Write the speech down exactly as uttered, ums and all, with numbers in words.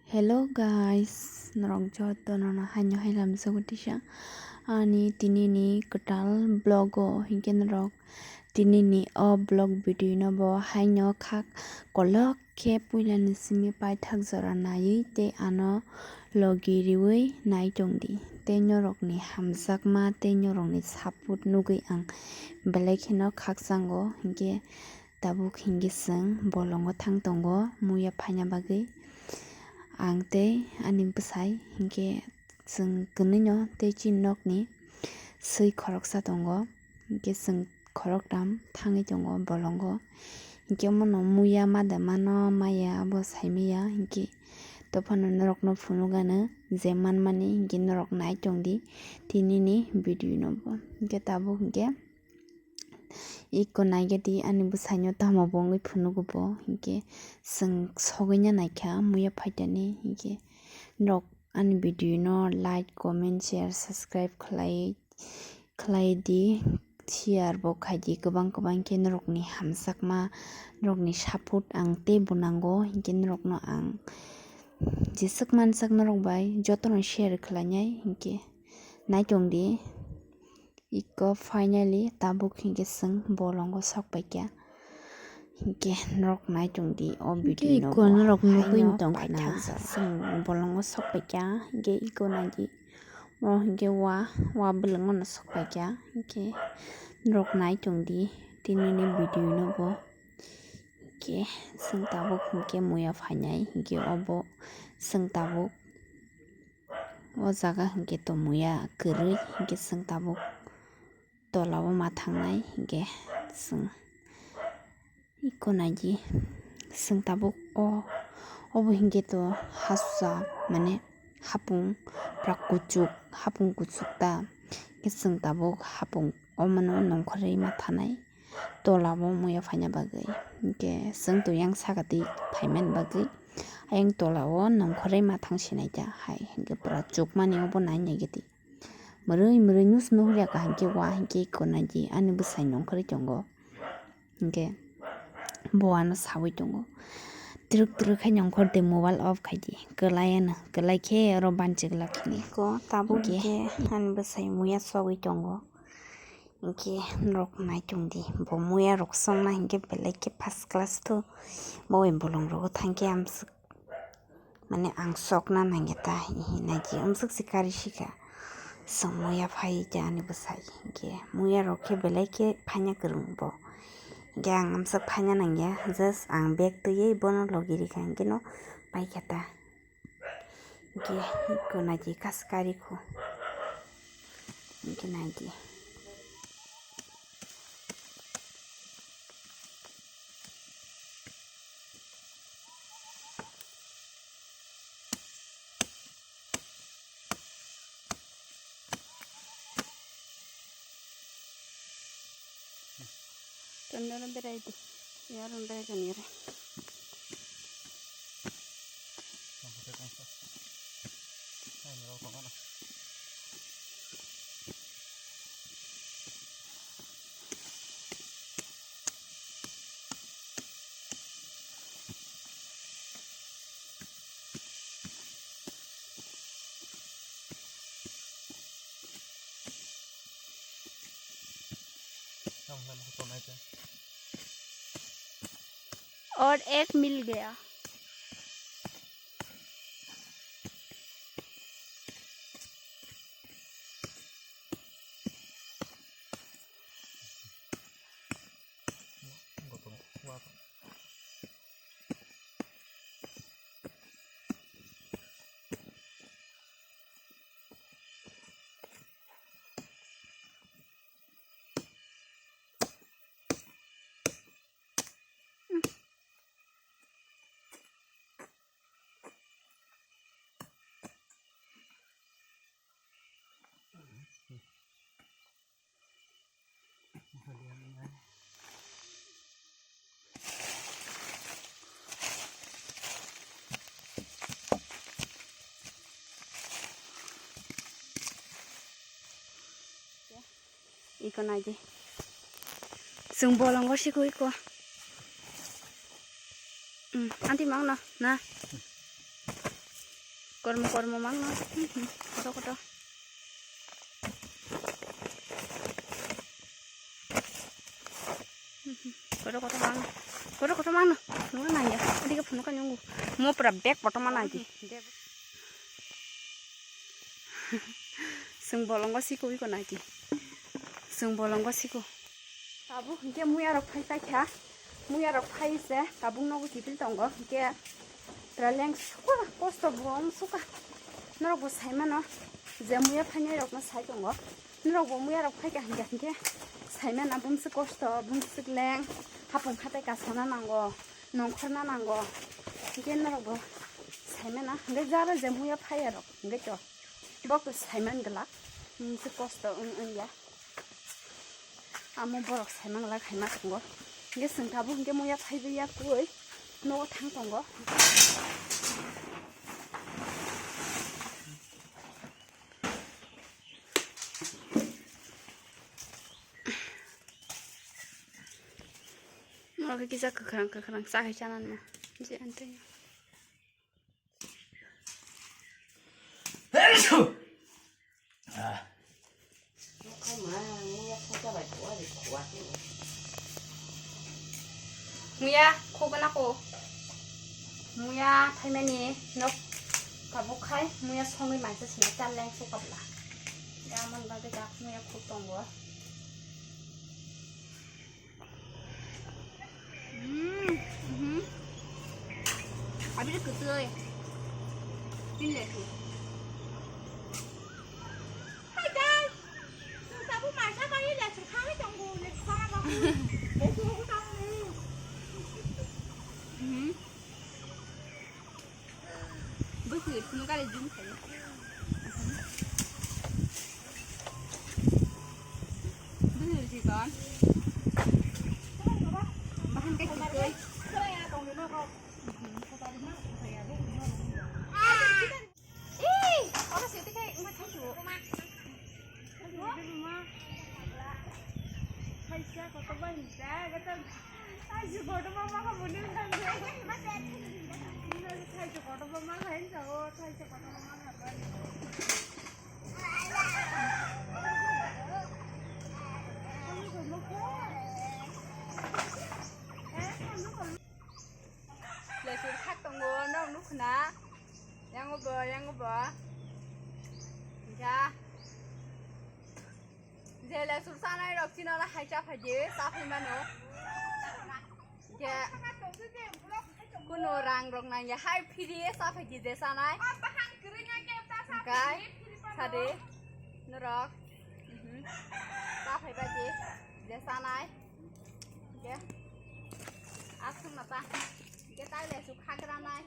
Hello guys, norok jotono no haino hai lamjago tisa ani tinini kwtal vlog o, hinkhe norok tinini o vlog video no bo haino kha kolok khe puilani simi paithak jora naiwi tei ano logi riwi nai tongdi. Tei norokni hamjakma tei norokni support nugwi ang belai kheno khakchango, hinkhe tabuk hinkhe chwng bolongo thang tongo muya phaina bagwi. Ang tei ani bwsai hinkhe chwng kwnwino tei chini nokni swi khoroksa tongo, hinkhe chwng khoroktham thangwi tongo bolongo. Hinkhe omono muya ma da mano maya abo saimaya, hinkhe dophano norokno phunukgano je manmani hinkhe norok nai tongdi tinini video no bo. Hinkhe tabuk hinkhe iko naigadi ani bwsaino tamo bo wngwi phunugo bo, hinkhe chwng sogwina naikha muya phaitani, hinkhe norok ani video no like, comment, share, subscribe khlai, khlai di, share bo khai di, kwbang kwbang khe norokni hamjakma, norokni support ang teibo nango, hinkhe norokno ang jeswk mansak norok bai jotono share khlainai, hinkhe nai tongdi. Iko finally tabuk hinkhe chwng bolongo sok paikha. Hinkhe norok nai tongdi o video no iko bo. Norok nugwi tong khna. Chwng bolongo sok paikha. Hinkhe iko naidi. O hinkhe wa, wa bwlwngo no sok paikha. Hinkhe norok nai tongdi tinini video no bo. Hinkhe chwng tabuk hinkhe muya phainai. Hinkhe obo chwng tabuk O jaga hinkhe to muya kwrwi, hinkhe chwng tabuk tola o ma thangnai, hinkhe chwng iko naidi chwng tabuk o, obo hinkhe to hasusa, mane hapung pura kuchuk, hapung kuchuk ta, hinkhe chwng tabuk hapung omono nongkhorwi ma thanai. Tola o muya phaina bagwi. Hinkhe chwng to yang saka twi phaimani bagwi. Ayang tola o nongkhorwi ma thang sinai ta hai. Hinkhe pura chukmani obo nai nai gati. Mwrwi mwrwi nus nuhurya ka hinkhe wa hinkhe iko naidi ani bwsai nongkhorwi tongo. Hinkhe bo ano sawi tongo. Twrwk twrwk khai nongkhor de mobile off khai di. Kwlai ano, kwlai khe oro banchi glak hini. Ko tabuk hinkhe ani bwsai muya sogwi tongo. Hinkhe norok nai tongdi, bo muya rok songna hinkhe belai khe first class to, bo bolong rogo thangkhe amswk, mane ang sokna nangya ta hinwi naidi, amswk se kari sika. Chwng muya phai ta ani bwsai, hinkhe muya rok khe belai khe phaina kwrwng bo. Hinkhe ang amswk phaina nangya, just ang bag twiwi bono logi rikha, hinkhe no paikha ta. Hinkhe iko naidi kaskari kho. Hinkhe naidi. Tondoro berai di. Yaron berai kan yare. और एक मिल गया। Iko naidi. Chwng bolongo siko iko. Hmm, anti mangno, na. Kormo kormo mangno. Hmm, hmm. Koto koto. Hmm, hmm. Koto koto mangno. Koto koto mangno. Nungna nangya. Adike phunukha nyungu. Mo pura bag koto mana ki. Sung bolongo siko iko naki. Sung bolongo siko. Tabuk hingke muya rok phai paikha. Muya rok phai se tabuk nogo kiphil tongo. Hingke Traleng suka, kosto bom suka. Norok bo sai mano, je muya phainai rok no sai tongo. Norok bo muya rok phai ka hingka hingke sai mano, bumswk kosto, bumswk leng, hapung hatai kasana nango, nongkhorna nango. Hingke norok bo sai mano, hingke jara je muya phai rok, hingke to, bok to sai man glak, bumswk kosto wng, wng ya. Amo borok saimang lak hai ma tongo. Hingke chwng tabuk hingke muya phaibai ya koi nogo thang tongo. Oro khe kisa kwkhwrang kwkhwrang cha hai chananw. Je antai. Muya khogna ko. Muya phaimani nok tabuk khai muya songwi maisa sina chaleng sukabla. Ya man bagwi dak muya khuk tongo. Hmm, mhm. Abi de kwtwi. Tin le tu. Hi guys. Tung tabu masa kali le tu kami tunggu le tu kami baku. Itu aku tahu ni. Mhm. Bwswk phunukha le jum khaio. Bwswk si kon. Bahan khe kwtwi. Ei, oro se tikai wngkha thaisu. Thaisa kotor bai hinsa, kotor. Thaisa kotor ma ma kha buni hinsa. Thaisa kotor ma ma kha hinsa, o thaisa kotor ma ma kha bai. Lesur khak tongo, no nukna. Yango bo, yango bo. Ja. Je lesur sanai rok chino na hai cha phai je, sa phai mano. Je. Kuno rang rok nang ya hai phiri sa phai je, je sanai. Kai, sade. Mhm. Sa phai ba je, je sanai. Hingke aswk no ta. Hingke tai le su khagranai.